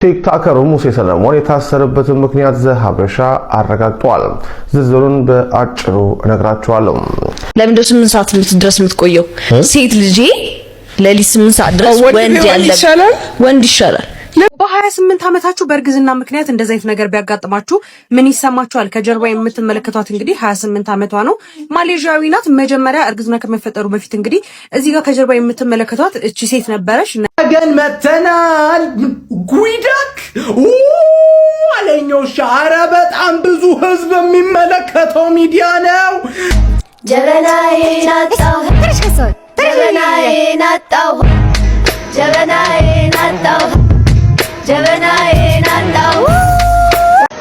ቲክቶከሩ ሙሴ ሰለሞን የታሰረበትን ምክንያት ዘሀበሻ አረጋግጧል። ዝርዝሩን በአጭሩ እነግራችኋለሁ። ለምንድነው 8 ሰዓት ድረስ የምትቆየው? ሴት ልጄ ሌሊት 8 ሰዓት ድረስ ወንድ ያለ ወንድ ይሻላል። በ28 ዓመታችሁ በእርግዝና ምክንያት እንደዚህ አይነት ነገር ቢያጋጥማችሁ ምን ይሰማችኋል? ከጀርባ የምትመለከቷት እንግዲህ 28 ዓመቷ ነው፣ ማሌዥያዊ ናት። መጀመሪያ እርግዝና ከመፈጠሩ በፊት እንግዲህ እዚህ ጋር ከጀርባ የምትመለከቷት እቺ ሴት ነበረች። ገን መተናል። ጉይዳክ አለኛው። ኧረ በጣም ብዙ ህዝብ የሚመለከተው ሚዲያ ነው። ጀበናዬን አጣሁ፣ ጀበናዬን አጣሁ፣ ጀበናዬን አጣሁ፣ ጀበናዬን አጣሁ።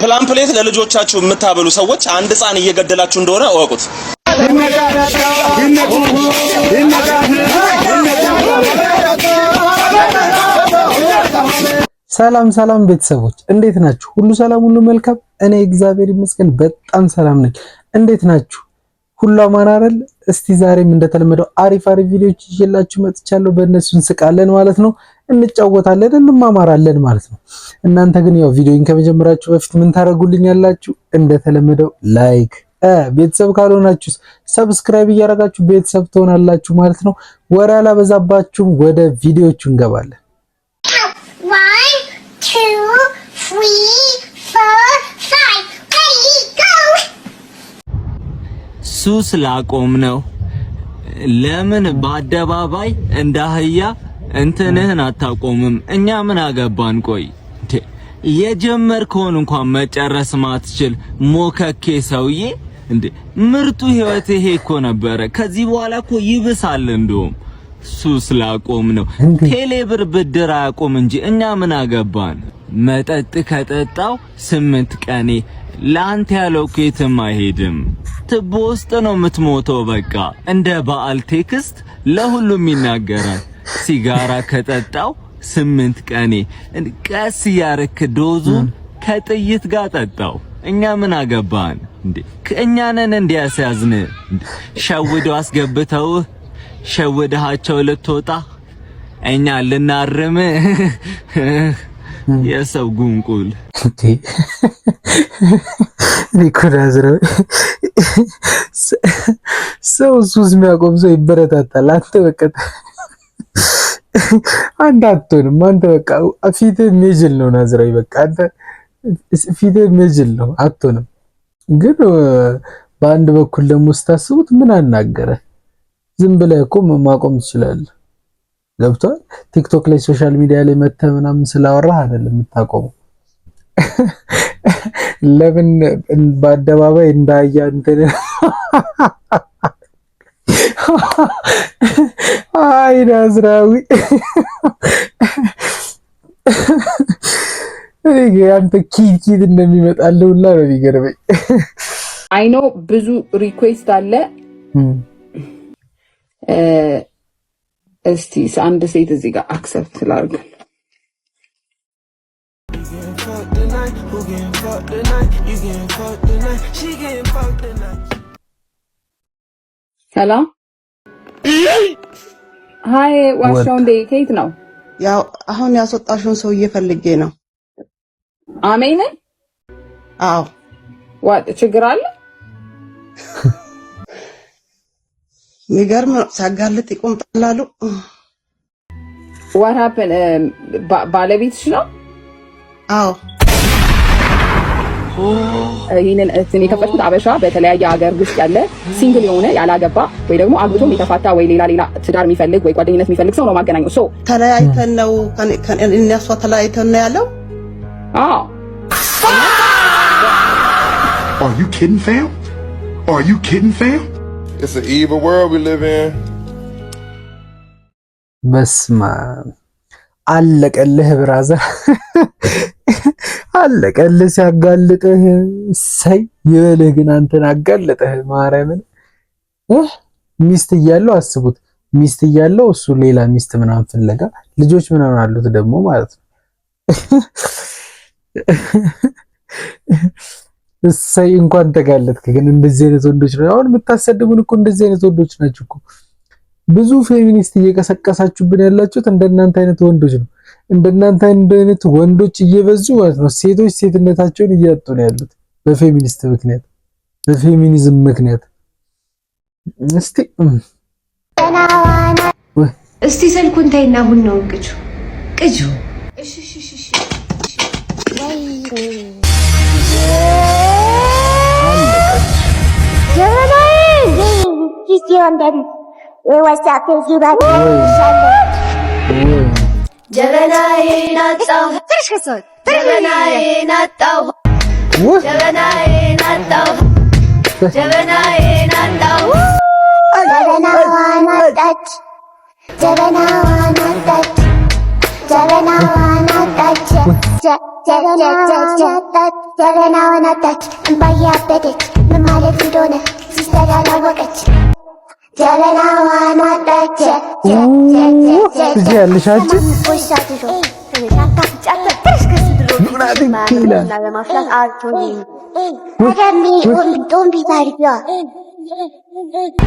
Plumpy'Nut ለልጆቻችሁ የምታበሉ ሰዎች አንድ ህፃን እየገደላችሁ እንደሆነ እወቁት። ሰላም ሰላም ቤተሰቦች፣ እንዴት ናችሁ? ሁሉ ሰላም፣ ሁሉ መልካም። እኔ እግዚአብሔር ይመስገን በጣም ሰላም ነኝ። እንዴት ናችሁ? ሁሉ አማን አይደል? እስቲ ዛሬም እንደተለመደው አሪፍ አሪፍ ቪዲዮዎች ይዤላችሁ መጥቻለሁ። በእነሱ እንስቃለን ማለት ነው፣ እንጫወታለን፣ እንማማራለን ማለት ነው። እናንተ ግን ያው ቪዲዮን ከመጀመራችሁ በፊት ምን ታደርጉልኛላችሁ? እንደተለመደው like፣ ቤተሰብ ካልሆናችሁ subscribe እያደረጋችሁ ቤተሰብ ትሆናላችሁ ማለት ነው። ወሬ አላበዛባችሁም፣ ወደ ቪዲዮቹ እንገባለን። One, two, three, four, five. Ready, go! ሱስ ላቆም ነው። ለምን በአደባባይ እንደ አህያ እንትንህን አታቆምም? እኛ ምን አገባን? ቆይ የጀመርከውን እንኳን መጨረስ ማትችል ሞከኬ ሰውዬ፣ እንዴ ምርጡ ህይወት ይሄ እኮ ነበረ። ከዚህ በኋላ እኮ ይብሳል። እንደውም ሱስ ላቆም ነው። ቴሌብር ብድር አያቆም እንጂ እኛ ምን አገባን? መጠጥ ከጠጣው 8 ቀኔ። ለአንተ ያለው የትም አይሄድም። ትቦ ውስጥ ነው የምትሞተው። በቃ እንደ በዓል text ለሁሉም ይናገራል። ሲጋራ ከጠጣው 8 ቀኔ። ቀስ እያረክ dose ኡን ከጥይት ጋር ጠጣው። እኛ ምን አገባን እንዴ? እኛ ነን እንዲያስያዝን። ሸውደው አስገብተው ሸውደሃቸው ልትወጣ እኛ ልናርም የሰው ጉንቁል። እኔ እኮ ናዝራዊ፣ ሰው ሱስ የሚያቆም ሰው ይበረታታል። አንተ በቃ አንተ አትሆንም። አንተ በቃ ፊትህ የሚጅል ነው ናዝራዊ። በቃ አንተ ፊትህ የሚጅል ነው፣ አትሆንም። ግን በአንድ በኩል ደግሞ ስታስቡት ምን አናገረ? ዝም ብለህ እኮ ማቆም ትችላለህ። ገብቷል። ቲክቶክ ላይ social media ላይ መተህ ምናምን ስላወራህ አይደለም የምታቆመው። ለምን በአደባባይ እንዳያ እንትን? አይ ናዝራዊ፣ አንተ ኪት ኪት እንደሚመጣልህ ሁላ ነው የሚገርመኝ። I know ብዙ request አለ። እስቲ አንድ ሴት እዚህ ጋር accept ላድርግ። Fucked tonight? Who getting fucked tonight? You getting fucked tonight? She getting fucked tonight. ሰላም፣ hi፣ ዋሻው እንዴ፣ ከየት ነው? ያው አሁን ያስወጣሽውን ሰውዬ ፈልጌ ነው። አሜን። አዎ። What፣ ችግር አለ? የሚገርም ነው። ሲያጋልጥ ይቆምጣል አሉ። What happen? ባለቤትሽ ነው? አዎ። ይህንን እንትን የከፈትኩት አበሻ በተለያየ ሀገር ውስጥ ያለ single የሆነ፣ ያላገባ ወይ ደግሞ አግብቶም የተፋታ ወይ ሌላ ሌላ ትዳር የሚፈልግ ወይ ጓደኝነት የሚፈልግ ሰው ነው ማገናኘው። So ተለያይተን ነው፣ እነሷ ተለያይተን ነው ያለው። አዎ። Are you kidding, fam? Are you kidding, fam? It's an evil world we live in. በስማም፣ አለቀልህ brother፣ አለቀልህ። ሲያጋልጥህ እሰይ ይበልህ። ግን አንተን አጋለጠህ። ማርያምን፣ ሚስት እያለው አስቡት፣ ሚስት እያለው እሱ ሌላ ሚስት ምናምን ፍለጋ፣ ልጆች ምናምን አሉት ደግሞ ማለት ነው። እሰይ እንኳን ተጋለጥክ። ግን እንደዚህ አይነት ወንዶች ነው አሁን የምታሰድቡን እኮ፣ እንደዚህ አይነት ወንዶች ናቸው እኮ። ብዙ ፌሚኒስት እየቀሰቀሳችሁብን ያላችሁት እንደናንተ አይነት ወንዶች ነው። እንደናንተ አይነት ወንዶች እየበዙ ማለት ነው ሴቶች ሴትነታቸውን እያጡ ነው ያሉት በፌሚኒስት ምክንያት፣ በፌሚኒዝም ምክንያት። እስቲ እስቲ ስልኩን ተይና ቡናውን ቅጁ ቅጁ። እሺ እሺ እሺ። ጀበናዬን አጣሁ፣ ጀበናዬን አጣሁ፣ ጀበናዬን አጣሁ፣ ጀበናዬን አጣሁ፣ ጀበናዋን አጣች፣ ጀበናዋን አጣች፣ ጀበናዋን አጣች፣ ጀበናዋን አጣች። እምባዬ አበደች፣ ምን ማለት እንደሆነ sister አላወቀች። ጀበናዋን አጣች። ትችያለሽ አንቺ። ይላል።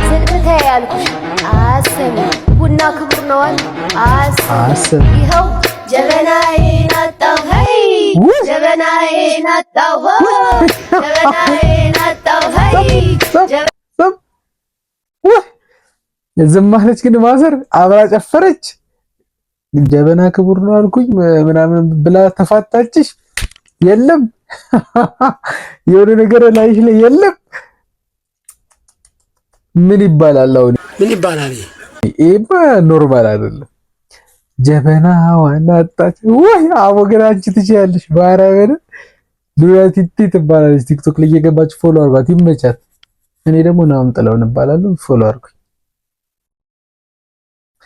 ስልክ ተይ ያልኩሽ አሰሚ፣ ቡና ክቡር ነዋል አሰሚ። ይኸው ጀበናዬን አጣሁ፣ hey ጀበናዬን አጣሁ፣ ጀበናዬን አጣሁ፣ hey። ዝም አለች ግን mother አብራ ጨፈረች። ጀበና ክቡር ነው አልኩኝ ምናምን ብላ ተፋታችሽ። የለም የሆነ ነገር ላይሽ ላይ የለም። ምን ይባላል አሁን? ምን ይባላል? ይሄማ normal አይደለም። ጀበና ዋና አጣች ወይ አቦ፣ ግን አንቺ ትችያለሽ። ማርያምን ሉላ ቲቲ ትባላለች። ቲክቶክ ላይ እየገባች follow አድርጓት፣ ይመቻት። እኔ ደግሞ ናም ጥለውን እባላለሁ። Follow አድርጉኝ።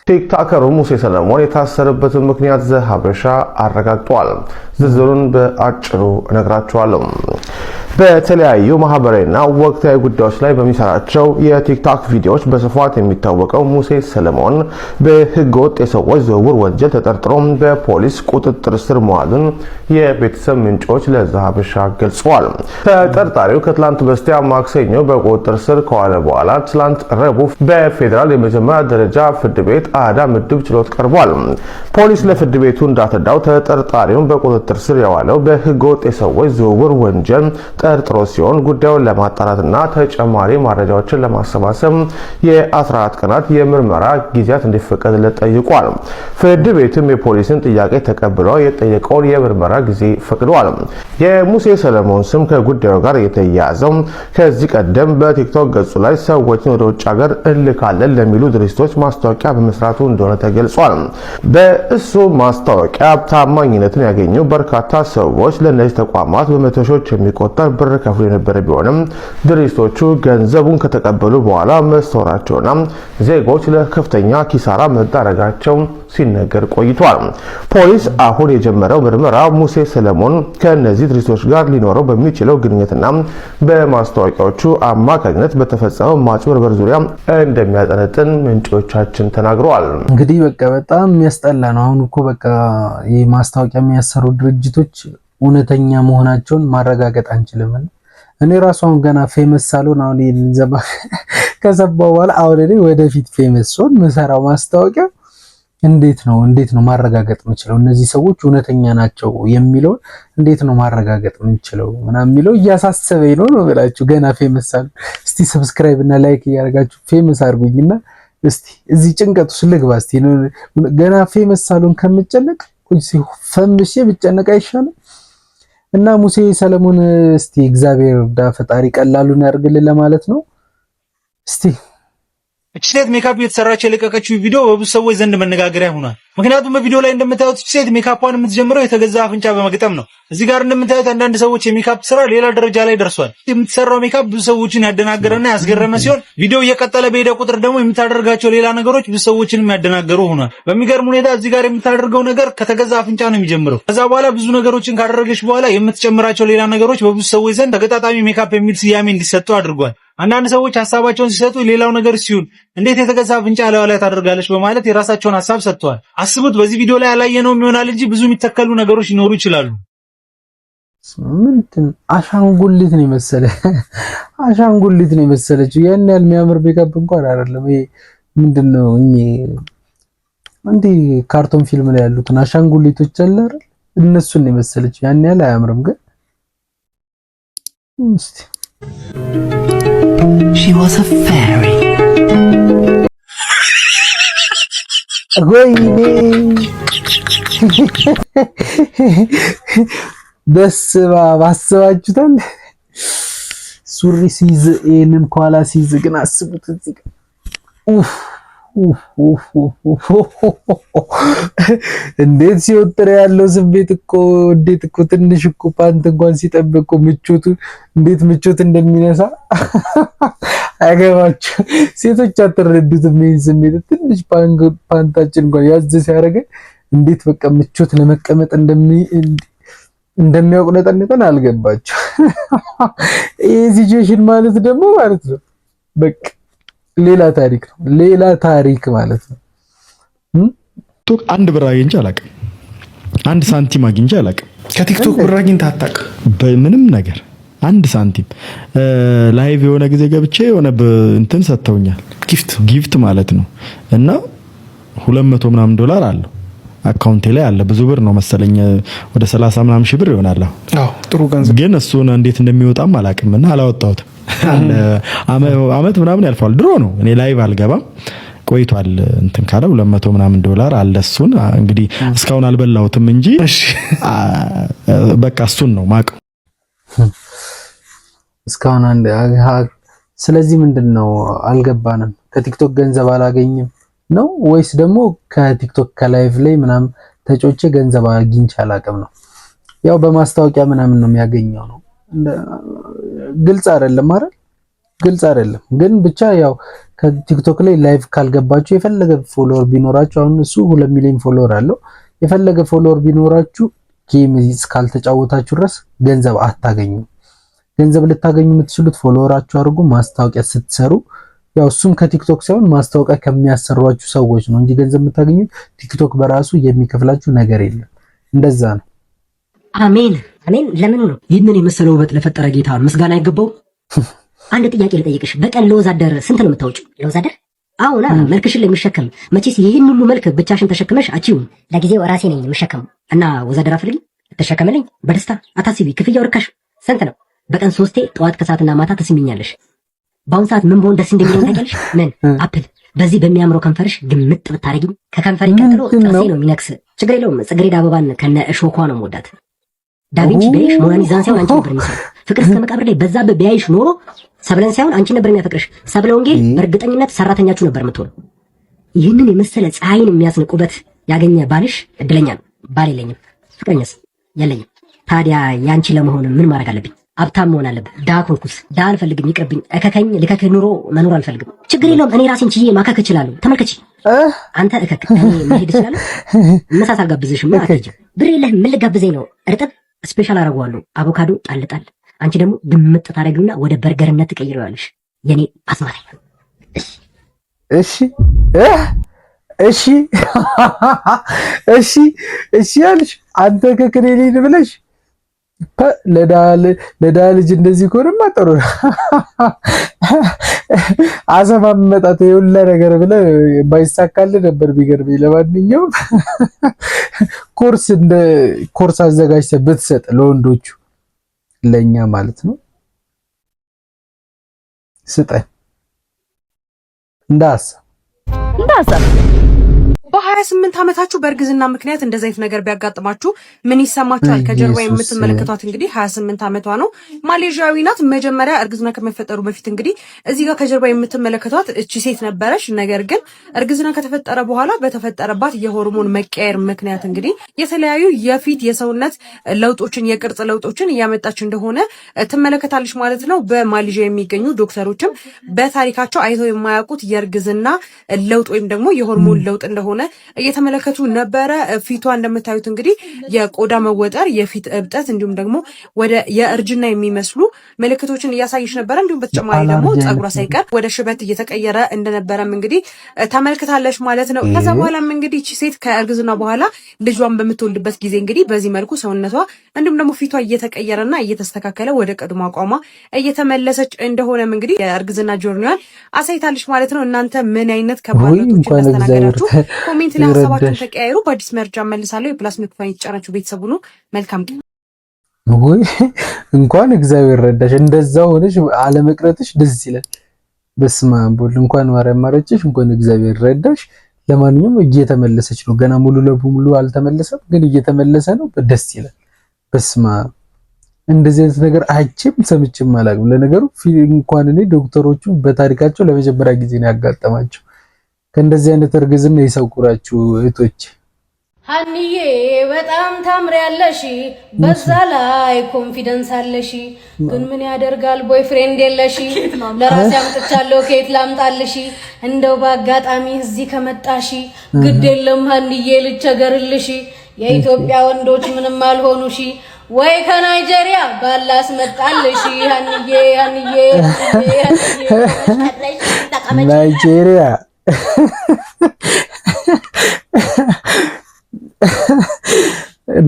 ቲክቶከሩ ሙሴ ሰለሞን የታሰረበትን ምክንያት ዘሀበሻ አረጋግጧል። ዝርዝሩን በአጭሩ እነግራችኋለሁ። በተለያዩ ማህበራዊና ወቅታዊ ጉዳዮች ላይ በሚሰራቸው የቲክቶክ ቪዲዮዎች በስፋት የሚታወቀው ሙሴ ሰለሞን በህገወጥ የሰዎች ዝውውር ወንጀል ተጠርጥሮ በፖሊስ ቁጥጥር ስር መዋሉን የቤተሰብ ምንጮች ለዘሀበሻ ገልጸዋል። ተጠርጣሪው ከትላንት በስቲያ ማክሰኞ በቁጥጥር ስር ከዋለ በኋላ ትላንት ረቡዕ በፌዴራል የመጀመሪያ ደረጃ ፍርድ ቤት አራዳ ምድብ ችሎት ቀርቧል። ፖሊስ ለፍርድ ቤቱ እንዳስረዳው ተጠርጣሪውን በቁጥጥር ስር የዋለው በህገወጥ የሰዎች ዝውውር ወንጀል ጠርጥሮ ሲሆን ጉዳዩን ለማጣራትና ተጨማሪ መረጃዎችን ለማሰባሰብ የ14 ቀናት የምርመራ ጊዜያት እንዲፈቀድለት ጠይቋል። ፍርድ ቤቱም የፖሊስን ጥያቄ ተቀብሎ የጠየቀውን የምርመራ ጊዜ ፈቅዷል። የሙሴ ሰለሞን ስም ከጉዳዩ ጋር የተያያዘው ከዚህ ቀደም በቲክቶክ ገጹ ላይ ሰዎችን ወደ ውጭ ሀገር እንልካለን ለሚሉ ድርጅቶች ማስታወቂያ በመስራቱ እንደሆነ ተገልጿል። በእሱ ማስታወቂያ ታማኝነትን ያገኙ በርካታ ሰዎች ለእነዚህ ተቋማት በመቶ ሺዎች የሚቆጠር ብር ከፍሎ የነበረ ቢሆንም ድርጅቶቹ ገንዘቡን ከተቀበሉ በኋላ መሰወራቸውና ዜጎች ለከፍተኛ ኪሳራ መዳረጋቸው ሲነገር ቆይቷል። ፖሊስ አሁን የጀመረው ምርመራ ሙሴ ሰለሞን ከእነዚህ ድርጅቶች ጋር ሊኖረው በሚችለው ግንኙነትና በማስታወቂያዎቹ አማካኝነት በተፈጸመው ማጭበርበር ዙሪያ እንደሚያጠነጥን ምንጮቻችን ተናግረዋል። እንግዲህ በቃ በጣም የሚያስጠላ ነው። አሁን እኮ በቃ ይህ ማስታወቂያ የሚያሰሩ ድርጅቶች እውነተኛ መሆናቸውን ማረጋገጥ አንችልም። እኔ ራሱ አሁን ገና famous ሳልሆን አሁን ይሄን ዘባ ከሰባው በኋላ አሁን እኔ ወደፊት famous ስሆን ምሰራው ማስታወቂያ እንዴት ነው ማረጋገጥ የምችለው እነዚህ ሰዎች እውነተኛ ናቸው የሚለውን እንዴት ነው ማረጋገጥ የምንችለው ምናምን የሚለው እያሳሰበኝ ነው ነው ብላችሁ ገና famous ሳልሆን እስቲ subscribe እና like እያደረጋችሁ famous አድርጉኝና እስቲ እዚህ ጭንቀት ውስጥ ልግባ። እስቲ ገና famous ሳልሆን ከምጨነቅ ፈምሼ ብጨነቅ አይሻልም? እና ሙሴ ሰለሞን እስቲ እግዚአብሔር ዳ ፈጣሪ ቀላሉን ያርግልን ለማለት ነው። እስቲ እቺ ሴት ሜካፕ እየተሰራች የለቀቀችው ቪዲዮ በብዙ ሰዎች ዘንድ መነጋገሪያ ሆኗል። ምክንያቱም በቪዲዮ ላይ እንደምታዩት እቺ ሴት ሜካፏን የምትጀምረው የተገዛ አፍንጫ በመግጠም ነው። እዚህ ጋር እንደምታዩት አንዳንድ ሰዎች የሜካፕ ስራ ሌላ ደረጃ ላይ ደርሷል። የምትሰራው ሜካፕ ብዙ ሰዎችን ያደናገረና ያስገረመ ሲሆን ቪዲዮ እየቀጠለ በሄደ ቁጥር ደግሞ የምታደርጋቸው ሌላ ነገሮች ብዙ ሰዎችን የሚያደናገሩ ሆኗል። በሚገርም ሁኔታ እዚህ ጋር የምታደርገው ነገር ከተገዛ አፍንጫ ነው የሚጀምረው። ከዛ በኋላ ብዙ ነገሮችን ካደረገች በኋላ የምትጨምራቸው ሌላ ነገሮች በብዙ ሰዎች ዘንድ ተገጣጣሚ ሜካፕ የሚል ስያሜ እንዲሰጡ አድርጓል። አንዳንድ ሰዎች ሀሳባቸውን ሲሰጡ ሌላው ነገር ሲሆን እንዴት የተገዛ አፍንጫ ላይዋ ላይ ታደርጋለች በማለት የራሳቸውን ሀሳብ ሰጥተዋል። አስቡት፣ በዚህ ቪዲዮ ላይ ያላየነውም ይሆናል እንጂ ብዙ የሚተከሉ ነገሮች ሊኖሩ ይችላሉ። ምንድን አሻንጉሊት ነው የመሰለ አሻንጉሊት ነው የመሰለችው። ያን ያህል የሚያምር ሜካፕ እንኳን አይደለም። ይሄ ምንድን ነው? እንዲህ cartoon ፊልም ላይ ያሉትን አሻንጉሊቶች አለ አይደል? እነሱን ነው የመሰለችው። ያን ያህል አያምርም ግን እስቲ። She was a fairy. ወይኔ፣ ደስ ባስባችሁታል። ሱሪ ሲይዝ፣ ይሄንን ከኋላ ሲይዝ ግን አስቡት እዚህ ጋር፣ ኡፍ ኡፍ፣ እንዴት ሲወጥር ያለው ስሜት እኮ፣ እንዴት እኮ ትንሽ እኮ ፓንት እንኳን ሲጠብቅ እኮ ምቾቱ እንዴት ምቾት እንደሚነሳ አይገባችሁ። ሴቶች አትረዱትም ይሄን ስሜት። ትንሽ ፓንታችን እንኳን ያዝ ሲያደርገን እንዴት በቃ ምቾት ለመቀመጥ እንደሚያውቁነጠንጠን አልገባችሁ። ይሄ situation ማለት ደግሞ ማለት ነው በቃ ሌላ ታሪክ ነው። ሌላ ታሪክ ማለት ነው። ቲክቶክ አንድ ብር አግኝቼ አላውቅም። አንድ ሳንቲም አግኝቼ አላውቅም። ከቲክቶክ ብር አግኝተህ አታውቅም? በምንም ነገር አንድ ሳንቲም። Live የሆነ ጊዜ ገብቼ የሆነ እንትን ሰጥተውኛል፣ gift። Gift ማለት ነው። እና 200 ምናምን ዶላር አለው አካውንቴ ላይ አለ። ብዙ ብር ነው መሰለኝ፣ ወደ 30 ምናምን ሺህ ብር ይሆናል። አዎ፣ ጥሩ ገንዘብ። ግን እሱን እንዴት እንደሚወጣም አላውቅም እና አላወጣሁትም። አመት ምናምን ያልፈዋል። ድሮ ነው፣ እኔ live አልገባም ቆይቷል። እንትን ካለ 200 ምናምን ዶላር አለ። እሱን እንግዲህ እስካሁን አልበላሁትም እንጂ በቃ እሱን ነው ማቀው። እስካሁን አንድ። ስለዚህ ምንድን ነው አልገባንም። ከቲክቶክ ገንዘብ አላገኝም ነው ወይስ ደግሞ ከቲክቶክ ከ live ላይ ምናምን ተጫውቼ ገንዘብ አግኝቼ አላውቅም ነው? ያው በማስታወቂያ ምናምን ነው የሚያገኘው ነው። ግልጽ አይደለም አይደል? ግልጽ አይደለም። ግን ብቻ ያው ከቲክቶክ ላይ live ካልገባችሁ የፈለገ follower ቢኖራችሁ፣ አሁን እሱ 2 ሚሊዮን follower አለው። የፈለገ follower ቢኖራችሁ game እስካልተጫወታችሁ ድረስ ገንዘብ አታገኙም። ገንዘብ ልታገኙ የምትችሉት follower ኣችሁ አድርጎ ማስታወቂያ ስትሰሩ፣ ያው እሱም ከቲክቶክ ሳይሆን ማስታወቂያ ከሚያሰሯችሁ ሰዎች ነው እንጂ ገንዘብ የምታገኙት ቲክቶክ በራሱ የሚከፍላችሁ ነገር የለም። እንደዛ ነው። አሜን አሜን። ለምኑ ነው? ይህንን የመሰለ ውበት ለፈጠረ ጌታ ምስጋና አይገባው? አንድ ጥያቄ ልጠይቅሽ። በቀን ለወዛደር ስንት ነው የምታወጪው? ለወዛደር? አዎና፣ መልክሽን ለሚሸከም። መቼስ ይህን ሁሉ መልክ ብቻሽን ተሸክመሽ አችይውም። ለጊዜው ራሴ ነኝ የምሸከመው። እና ወዛደር አፈልጊ ተሸከመልኝ። በደስታ፣ አታስቢ። ክፍያው ርካሽ። ስንት ነው? በቀን ሶስቴ፣ ጠዋት ከሰዓትና ማታ ትስሚኛለሽ። በአሁን ሰዓት ምን በሆን ደስ እንደሚለኝ ታውቂያለሽ? ምን? Apple። በዚህ በሚያምረው ከንፈርሽ ግምጥ ብታረጊኝ። ከከንፈሪ ቀጥሎ ጥርሴ ነው የሚነክስ። ችግር የለውም። ጽጌረዳ አበባን ከነ እሾኳ ነው የምወዳት። ዳቪንቺ ቢያይሽ ሞናሊዛን ሳይሆን አንቺ ነበር የሚስለው። ፍቅር እስከ መቃብር ላይ በዛብህ ቢያይሽ ኖሮ ሰብለን ሳይሆን አንቺ ነበር የሚያፈቅርሽ። ሰብለ ወንጌል በእርግጠኝነት ሰራተኛችሁ ነበር የምትሆነው። ይህንን የመሰለ ፀሐይን የሚያስንቅ ውበት ያገኘ ባልሽ እድለኛ ነው። ባል የለኝም፣ ፍቅረኛስ የለኝም። ታዲያ ያንቺ ለመሆን ምን ማድረግ አለብኝ? ሀብታም መሆን አለብህ። ድሃ ኮንኩስ? ድሃ አልፈልግም፣ ይቅርብኝ። እከከኝ ልከክህ ኑሮ መኖር አልፈልግም። ችግር የለውም፣ እኔ ራሴን ችዬ ማከክ እችላለሁ። ተመልከቺ፣ አንተ እከክ፣ እኔ መሄድ እችላለሁ። ምሳ ሳልጋብዝሽማ አትሄጂም። ብር የለህም፣ ምን ልጋብዘኝ ነው? እርጥብ special አደርገዋለሁ። አቮካዶ ጣል ጣል፣ አንቺ ደግሞ ግምጥ ታደርጊውና ወደ በርገርነት ትቀይረዋለሽ። የኔ አስማተኛ። እሺ እሺ እሺ እሺ አልሽ። አንተ ከክሬሊን ብለሽ ለዳ ልጅ እንደዚህ ከሆነማ ጥሩ ነው። አሰማመጣት የሁላ ነገር ብለህ ባይሳካልህ ነበር ቢገርመኝ። ለማንኛውም ኮርስ እንደ ኮርስ አዘጋጅተህ ብትሰጥ ለወንዶቹ፣ ለኛ ማለት ነው፣ ስጠን እንደ ሀሳብ። እንደ ሀሳብ። በ28 ዓመታችሁ በእርግዝና ምክንያት እንደዚህ አይነት ነገር ቢያጋጥማችሁ ምን ይሰማችኋል? ከጀርባ የምትመለከቷት እንግዲህ 28 ዓመቷ ነው፣ ማሌዥያዊ ናት። መጀመሪያ እርግዝና ከመፈጠሩ በፊት እንግዲህ እዚህ ጋር ከጀርባ የምትመለከቷት እቺ ሴት ነበረች። ነገር ግን እርግዝና ከተፈጠረ በኋላ በተፈጠረባት የሆርሞን መቀየር ምክንያት እንግዲህ የተለያዩ የፊት የሰውነት ለውጦችን፣ የቅርጽ ለውጦችን እያመጣች እንደሆነ ትመለከታለች ማለት ነው። በማሌዥያ የሚገኙ ዶክተሮችም በታሪካቸው አይተው የማያውቁት የእርግዝና ለውጥ ወይም ደግሞ የሆርሞን ለውጥ እንደሆነ እየተመለከቱ ነበረ። ፊቷ እንደምታዩት እንግዲህ የቆዳ መወጠር፣ የፊት እብጠት እንዲሁም ደግሞ ወደ የእርጅና የሚመስሉ ምልክቶችን እያሳየች ነበረ። እንዲሁም በተጨማሪ ደግሞ ጸጉሯ ሳይቀር ወደ ሽበት እየተቀየረ እንደነበረም እንግዲህ ተመልክታለች ማለት ነው። ከዛ በኋላም እንግዲህ ይቺ ሴት ከእርግዝና በኋላ ልጇን በምትወልድበት ጊዜ እንግዲህ በዚህ መልኩ ሰውነቷ እንዲሁም ደግሞ ፊቷ እየተቀየረና እየተስተካከለ ወደ ቀድሞ አቋሟ እየተመለሰች እንደሆነም እንግዲህ የእርግዝና journey ዋን አሳይታለች ማለት ነው። እናንተ ምን አይነት ከባድ ለውጦችን እንዳስተናገዳችሁ Comment ላይ ሀሳባችሁን ይረዳሽ። ተቀያየሩ። በአዲስ መረጃ እመልሳለሁ። የ plus ምልክቷን የተጫናችሁ ቤተሰብ ሁኑ። መልካም ቀን። ወይ እንኳን እግዚአብሔር ረዳሽ። እንደዛ ሆነሽ አለመቅረትሽ ደስ ይላል። በስመ አብ ወልድ። እንኳን ማርያም ማረችሽ፣ እንኳን እግዚአብሔር ረዳሽ። ለማንኛውም እየተመለሰች ነው። ገና ሙሉ ለሙሉ አልተመለሰም፣ ግን እየተመለሰ ነው። ደስ ይላል። በስመ አብ፣ እንደዚህ አይነት ነገር አይቼም ሰምቼም አላውቅም። ለነገሩ እንኳን እኔ ዶክተሮቹ በታሪካቸው ለመጀመሪያ ጊዜ ነው ያጋጠማቸው። ከእንደዚህ አይነት እርግዝና ይሰውራችሁ እህቶች። ሀኒዬ በጣም ታምሪያለሽ፣ በዛ ላይ confidence አለሽ። ግን ምን ያደርጋል boyfriend የለሽ። ለራሴ አምጥቻለሁ፣ ከየት ላምጣልሽ? እንደው በአጋጣሚ እዚህ ከመጣሽ ግድ የለም ሀኒዬ ልቸገርልሽ። የኢትዮጵያ ወንዶች ምንም አልሆኑሽ፣ ወይ ከናይጄሪያ ባላስመጣልሽ። ሀኒዬ ሀኒዬ ሀኒዬ። ናይጄሪያ፣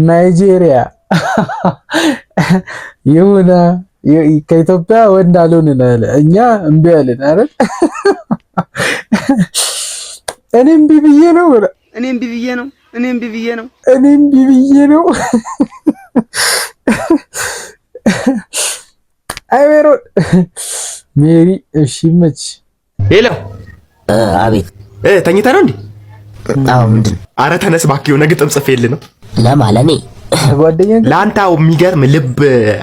ናይጄሪያ ይሁና። ከኢትዮጵያ ወንድ አልሆንን አለ። እኛ እምቢ አልን አይደል? እኔ እምቢ ብዬ ነው። እኔ እምቢ ብዬ ነው። እኔ እምቢ ብዬ ነው። እኔ እምቢ ብዬ ነው። አይ ሜሮን ሜሪ፣ እሺ መች Hello። አቤት። ተኝተህ ነው እንዴ? አዎ። ምንድን? አረ ተነስ እባክህ፣ የሆነ ግጥም ጽፌልህ ነው። ለማ ለኔ? ጓደኛ። ለአንተ አዎ፣ የሚገርም ልብ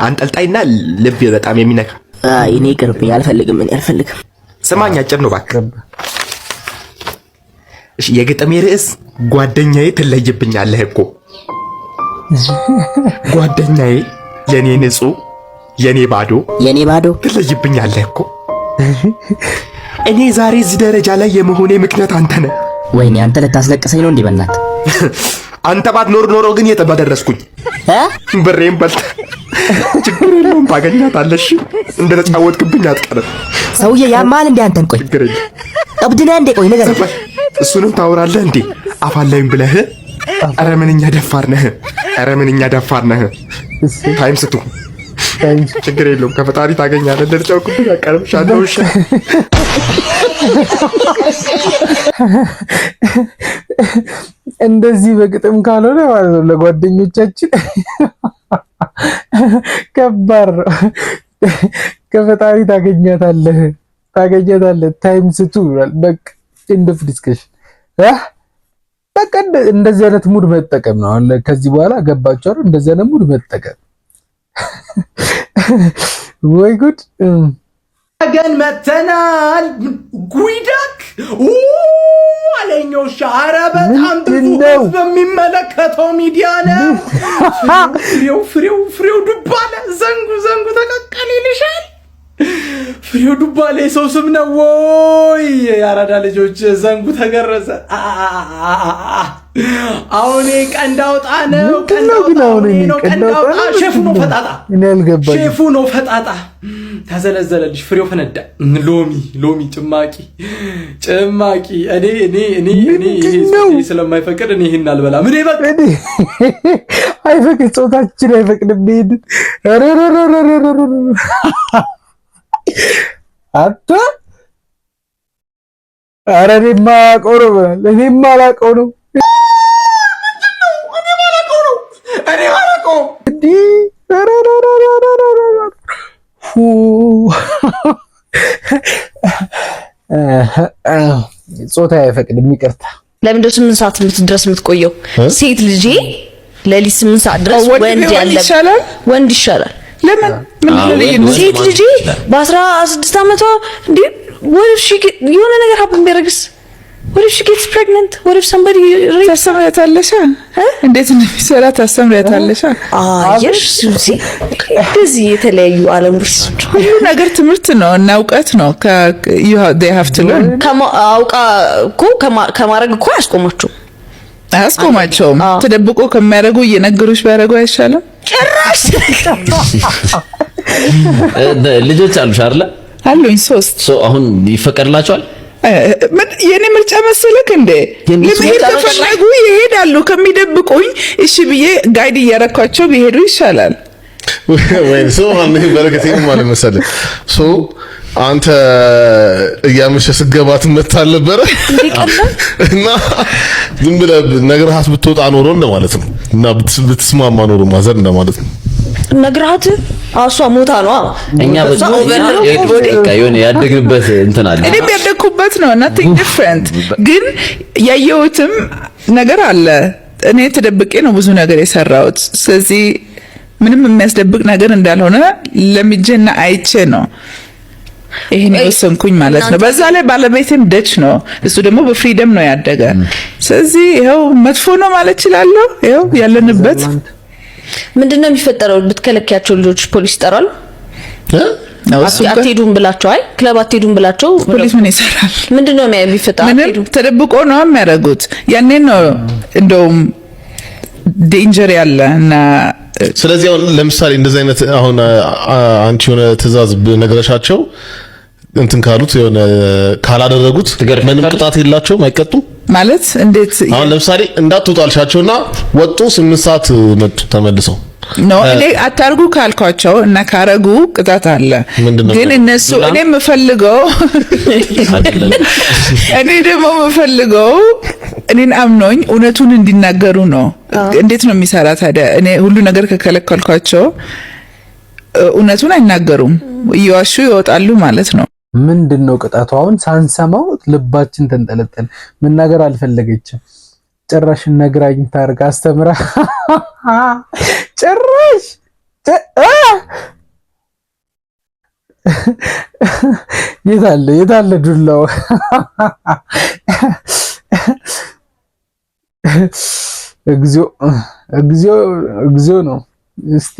አንጠልጣይና ልብ በጣም የሚነካ። አይ እኔ ይቅርብኝ፣ አልፈልግም። እኔ አልፈልግም። ስማኝ፣ አጭር ነው እባክህ። እሺ፣ የግጥሜ ርዕስ ጓደኛዬ ትለይብኛለህ እኮ። ጓደኛዬ የኔ ንጹህ የኔ ባዶ የኔ ባዶ ትለይብኛለህ እኮ። እኔ ዛሬ እዚህ ደረጃ ላይ የመሆኔ ምክንያት አንተ ነህ። ወይኔ አንተ ልታስለቅሰኝ ነው እንዴ? በእናትህ። አንተ ባትኖር ኖሮ ግን የት በደረስኩኝ። ብሬን በልተህ ችግር የለውም ታገኛታለሽ። እንደተጫወትክብኝ አትቀርም። ሰውዬ ያማል እንዴ አንተን? ቆይ ችግር የለም። እብድ ነህ እንዴ? ቆይ ንገረኝ። እሱንም ታወራለህ እንዴ? አፋላይም ብለህ። ኧረ ምንኛ ደፋር ነህ! ኧረ ምንኛ ደፋር ነህ! Times two። ችግር የለውም ከፈጣሪ ታገኛለህ። እንደተጫወትክብኝ አትቀርም። ሻለው እሺ። እንደዚህ በግጥም ካልሆነ ማለት ነው ለጓደኞቻችን ከባድ ነው። ከፈጣሪ ታገኛታለህ ታገኛታለህ times two ይላል። በቃ end of discussion። በቃ እንደዚህ አይነት mood መጠቀም ነው። አሁን ከዚህ በኋላ ገባችሁ አይደል? እንደዚህ አይነት mood መጠቀም። ወይ ጉድ! ገን መተናል። ጉይዳክ አለኛው። ኧረ በጣም ብዙ ህዝብ የሚመለከተው ሚዲያ ነው። ፍሬው ፍሬው ፍሬው ዱባለ ዘንጉ ዘንጉ ተቀቀል ይልሻል። ፍሬው ዱባለ የሰው ስም ነው ወይ? የአራዳ ልጆች ዘንጉ ተገረዘ። አሁን ቀንድ አውጣ ነው። ምንድን ነው ግን አሁን ነው ቀንድ አውጣ ነው? ሼፉ ነው ፈጣጣ። እኔ አልገባኝም። ሼፉ ነው ፈጣጣ። ተዘለዘለልሽ፣ ፍሬው ፈነዳ። ሎሚ ሎሚ ጭማቂ ጭማቂ። እኔ ይሄ ስለማይፈቅድ እኔ ይሄን አልበላም። እኔ በቃ አይፈቅድ፣ ጾታችን አይፈቅድም። ይሄንን አታ ኧረ እኔማ አላውቀው ነው ብሏል። እኔማ አላውቀው ነው። እኔ አላውቀው። እንዲህ ፉ ጾታ አይፈቅድም። ይቅርታ። ለምንድነው 8 ሰዓት ድረስ የምትቆየው? ሴት ልጄ ሌሊት 8 ሰዓት ድረስ ወንድ ወንድ ቢሆን ያለ ይሻላል? ወንድ ይሻላል። ለምን? ምንድን ነው ልዩነቱ? ሴት ልጄ በ16 ዓመቷ እንዴ what if she የሆነ ነገር happen ቢያደርግስ? What if she gets pregnant? What if somebody rapes? ታስተምሪያታለሽ? እንዴት እንደሚሰራ ታስተምሪያታለሽ? አየሽ ሱዚ፣ እንደዚህ የተለያዩ ዓለሞች። ሁሉ ነገር ትምህርት ነው እና እውቀት ነው። They have to learn. አውቃ እኮ ከማድረግ እኮ አያስቆማቸውም። አያስቆማቸውም። ተደብቆ ከሚያደርጉ እየነገሩሽ ቢያደርጉ አይሻልም? ጭራሽ። ልጆች አሉሽ አይደለ? አሉኝ 3። So አሁን ይፈቀድላቸዋል? ምን የኔ ምርጫ መሰለክ እንዴ? ለመሄድ ምርጫ ነው። ከፈለጉ ይሄዳሉ። ከሚደብቁኝ እሺ ብዬ guide እያረኳቸው ቢሄዱ ይሻላል። ወይ so አሁን በረከት ማለት መሰለህ so አንተ እያመሸ ስገባ ትመታ አልነበረ እና ዝም ብለህ ነግረሃት ብትወጣ ኖሮ እንደማለት ነው፣ እና ብትስማማ ኖሮ mother እንደማለት ነው። ነግረሃት እሷ ሞታ ነው። እኛ በቃ የሆነ ያደግንበት እንትን አለ። እኔም ያደግኩበት ነው። Nothing different፣ ግን ያየሁትም ነገር አለ። እኔ ተደብቄ ነው ብዙ ነገር የሰራሁት። ስለዚህ ምንም የሚያስደብቅ ነገር እንዳልሆነ ለምጄና አይቼ ነው ይሄን የወሰንኩኝ ማለት ነው። በዛ ላይ ባለቤቴም ደች ነው፣ እሱ ደግሞ በ freedom ነው ያደገ። ስለዚህ ይኸው መጥፎ ነው ማለት እችላለሁ። ይኸው ያለንበት ምንድን ነው የሚፈጠረው? ብትከለኪያቸው ልጆች ፖሊስ ይጠራሉ። አትሄዱም ብላቸው፣ አይ ክለብ አትሄዱም ብላቸው ፖሊስ ምን ይሰራል? ምንድን ነው የሚፈጠረው? ምንም፣ ተደብቆ ነው የሚያደርጉት። ያኔ ነው እንደውም danger ያለ እና ስለዚህ አሁን ለምሳሌ እንደዚህ አይነት አሁን አንቺ የሆነ ትዕዛዝ ነግረሻቸው እንትን ካሉት፣ የሆነ ካላደረጉት ምንም ቅጣት የላቸውም? አይቀጡም? ማለት እንዴት? አሁን ለምሳሌ እንዳትወጡ አልሻቸውና ወጡ፣ 8 ሰዓት መጡ ተመልሰው። No፣ እኔ አታርጉ ካልኳቸው እና ካረጉ ቅጣት አለ። ግን እነሱ እኔ ደግሞ የምፈልገው እኔን አምኖኝ እውነቱን እንዲናገሩ ነው። እንዴት ነው የሚሰራ ታዲያ? እኔ ሁሉ ነገር ከከለከልኳቸው እውነቱን አይናገሩም፣ እየዋሹ ይወጣሉ ማለት ነው። ምንድን ነው ቅጣቱ? አሁን ሳንሰማው ልባችን ተንጠለጠለ። መናገር አልፈለገችም። ጭራሽ ነግራኝ ታርጋ አስተምራ ጭራሽ የታለ የታለ ዱላው? እግዚኦ እግዚኦ እግዚኦ ነው። እስቲ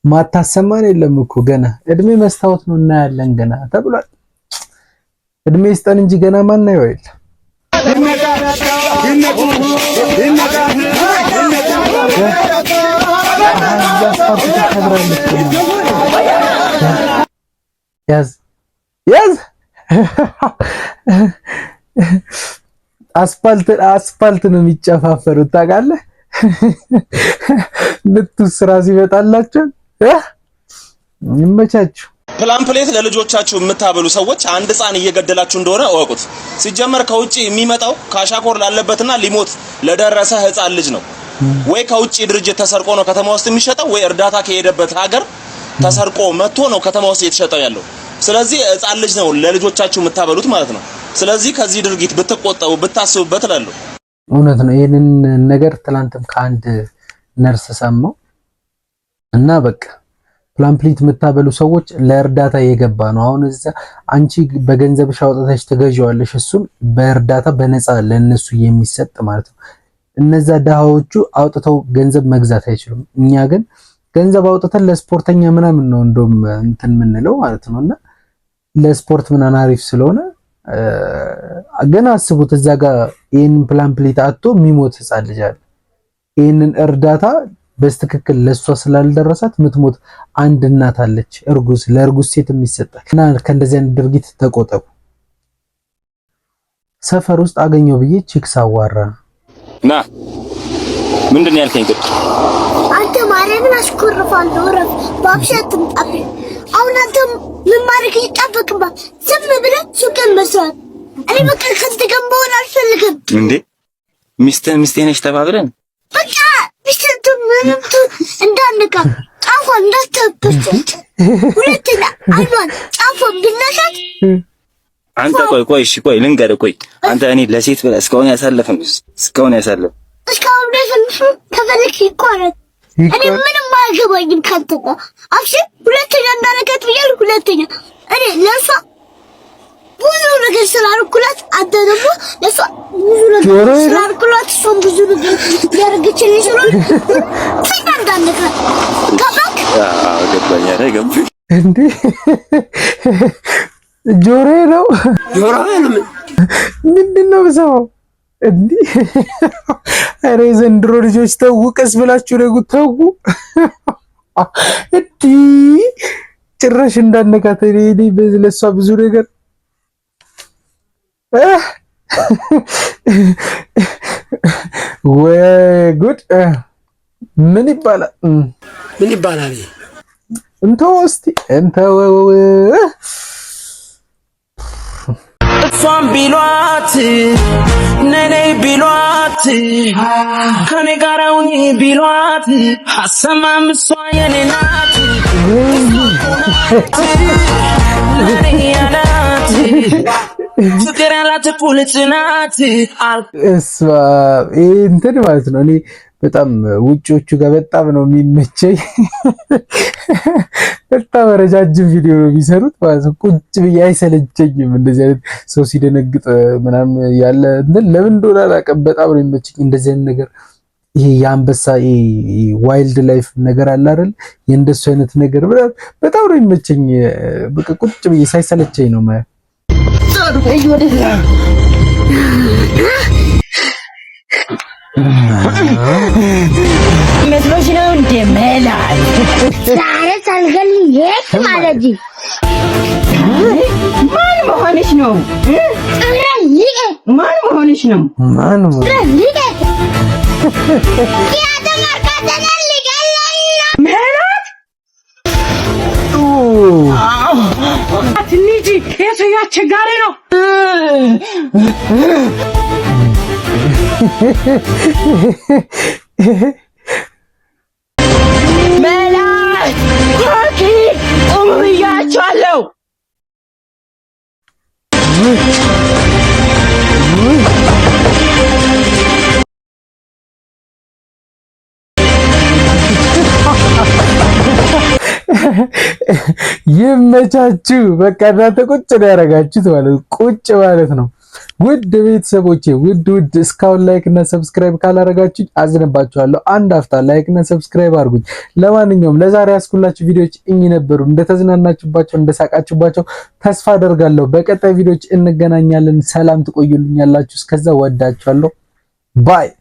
ማታሰማን የለም እኮ ገና እድሜ መስታወት ነው፣ እናያለን ገና ተብሏል። እድሜ ይስጠን እንጂ ገና ማናየው የለም። አስፋልት ያዝ ያዝ፣ አስፋልት አስፋልት ነው የሚጨፋፈሩት ታውቃለህ። ምቱ ስራ ሲመጣላቸው ይመቻችሁ። Plumpy'Nut ለልጆቻችሁ የምታበሉ ሰዎች አንድ ህፃን እየገደላችሁ እንደሆነ እወቁት። ሲጀመር ከውጭ የሚመጣው kwashiorkor ላለበትና ሊሞት ለደረሰ ህፃን ልጅ ነው። ወይ ከውጭ ድርጅት ተሰርቆ ነው ከተማ ውስጥ የሚሸጠው፣ ወይ እርዳታ ከሄደበት ሀገር ተሰርቆ መጥቶ ነው ከተማ ውስጥ እየተሸጠው ያለው። ስለዚህ ህፃን ልጅ ነው ለልጆቻችሁ የምታበሉት ማለት ነው። ስለዚህ ከዚህ ድርጊት ብትቆጠቡ፣ ብታስቡበት እላለሁ። እውነት ነው። ይህንን ነገር ትላንትም ከአንድ ነርስ ሰማው እና በቃ Plumpy'Nut የምታበሉ ሰዎች ለእርዳታ የገባ ነው። አሁን እዛ አንቺ በገንዘብሽ አውጥተሽ ትገዢዋለሽ፣ እሱን በእርዳታ በነፃ ለእነሱ የሚሰጥ ማለት ነው። እነዛ ድሃዎቹ አውጥተው ገንዘብ መግዛት አይችሉም። እኛ ግን ገንዘብ አውጥተን ለስፖርተኛ ምናምን ነው እንደውም እንትን የምንለው ማለት ነው። እና ለስፖርት ምናምን አሪፍ ስለሆነ ግን አስቡት፣ እዛ ጋር ይህንን Plumpy'Nut አጥቶ የሚሞት ህፃን ልጅ አለ። ይህንን እርዳታ በትክክል ለሷ ስላልደረሳት ምትሞት አንድ እናት አለች፣ እርጉዝ፣ ለእርጉዝ ሴት የሚሰጣል። እና ከእንደዚህ አይነት ድርጊት ተቆጠቡ። ሰፈር ውስጥ አገኘው ብዬ chick ሳዋራ ና፣ ምንድን ነው ያልከኝ? ቅድም አንተ ማርያምን አስኮርፋለሁ። እረፍ፣ በአብሻ አትምጣብኝ። አሁን አንተ ምን ማድረግ ይጠበቅብሃል? ዝም ብለህ ሱቅን መስራት። እኔ በቃ ከአንተ ጋር መሆን አልፈልግም። እንዴ፣ ሚስትህ ሚስቴ ነች ተባብለን በቃ ሚስትህ ምንም እንዳንካ፣ ጫፏን እንዳትተብት። ሁለተኛ አይኗን ጫፏን ብነካት አንተ ቆይ ቆይ፣ እሺ ቆይ ልንገርህ፣ ቆይ አንተ እኔ ለሴት ብለህ እስካሁን ያሳለፍ እስካሁን ያሳለፍን ከፈለክ ይቋረጥ። እኔ ምንም አያገባኝም ካንተ ጋር። አብሽር፣ ሁለተኛ እንዳነካት ብያለሁ። ሁለተኛ እኔ ለእሷ ብዙ ነገር ስላልኩላት፣ አንተ ደግሞ ለእሷ ብዙ ነገር ስላልኩላት፣ እሷም ብዙ ነገር ያደረገችልኝ ስለሆነ ሁለተኛ እንዳነካት፣ ገባክ? አዎ ገባኝ። ኧረ ገባኝ። እንዴ፣ ጆሮዬ ነው፣ ጆሮዬ ነው። ምንድን ነው የምሰማው? እንዲህ ኧረ የዘንድሮ ልጆች ተው፣ ቀስ ብላችሁ ደግሞ ተው። እንዲህ ጭራሽ እንዳነካት፣ እኔ ለእሷ ብዙ ነገር፣ ወይ ጉድ! ምን ይባላል? ምን ይባላል? እንተው እስቲ እንተው። እሷን ቢሏት፣ ነይ ነይ ቢሏት፣ ከኔ ጋር ሁኚ ቢሏት አሰማም፣ እሷ የኔ ናት፣ ለኔ ያላት ፍቅር ያላት እኩል ጽናት። እስማ ይሄ እንትን ማለት ነው። እኔ በጣም ውጪዎቹ ጋር በጣም ነው የሚመቸኝ። በጣም ረጃጅም ቪዲዮ ነው የሚሰሩት ማለት ነው። ቁጭ ብዬ አይሰለቸኝም። እንደዚህ አይነት ሰው ሲደነግጥ ምናምን ያለ እንትን ለምን እንደሆነ አላውቅም። በጣም ነው የሚመቸኝ እንደዚህ አይነት ነገር። ይሄ የአንበሳ wild life ነገር አለ አይደል? የእንደሱ አይነት ነገር በጣም ነው የሚመቸኝ። በቃ ቁጭ ብዬ ሳይሰለቸኝ ነው ማለት። መስሎሽ ነው እንደ መላል? ዛሬ ሳልገልኝ የት ማለት ማን መሆንሽ ነው? ማን መሆንሽ ነው? ማን? ሜላት፣ እንሂጂ። የሰው አስቸጋሪ ነው። ሜላት፣ ኮኪ፣ ቁሙ ብያቸዋለሁ። ይመቻችሁ። በቃ እናንተ ቁጭ ነው ያደረጋችሁት ማለት ነው። ቁጭ ማለት ነው። ውድ ቤተሰቦቼ፣ ውድ ውድ፣ እስካሁን like እና subscribe ካላረጋችሁኝ አዝንባችኋለሁ። አንድ አፍታ like እና subscribe አድርጉኝ። ለማንኛውም ለዛሬ ያስኩላችሁ ቪዲዮዎች እኚህ ነበሩ። እንደተዝናናችሁባቸው፣ እንደሳቃችሁባቸው ተስፋ አደርጋለሁ። በቀጣይ ቪዲዮዎች እንገናኛለን። ሰላም ትቆዩልኛላችሁ። እስከዛ ወዳችኋለሁ። Bye.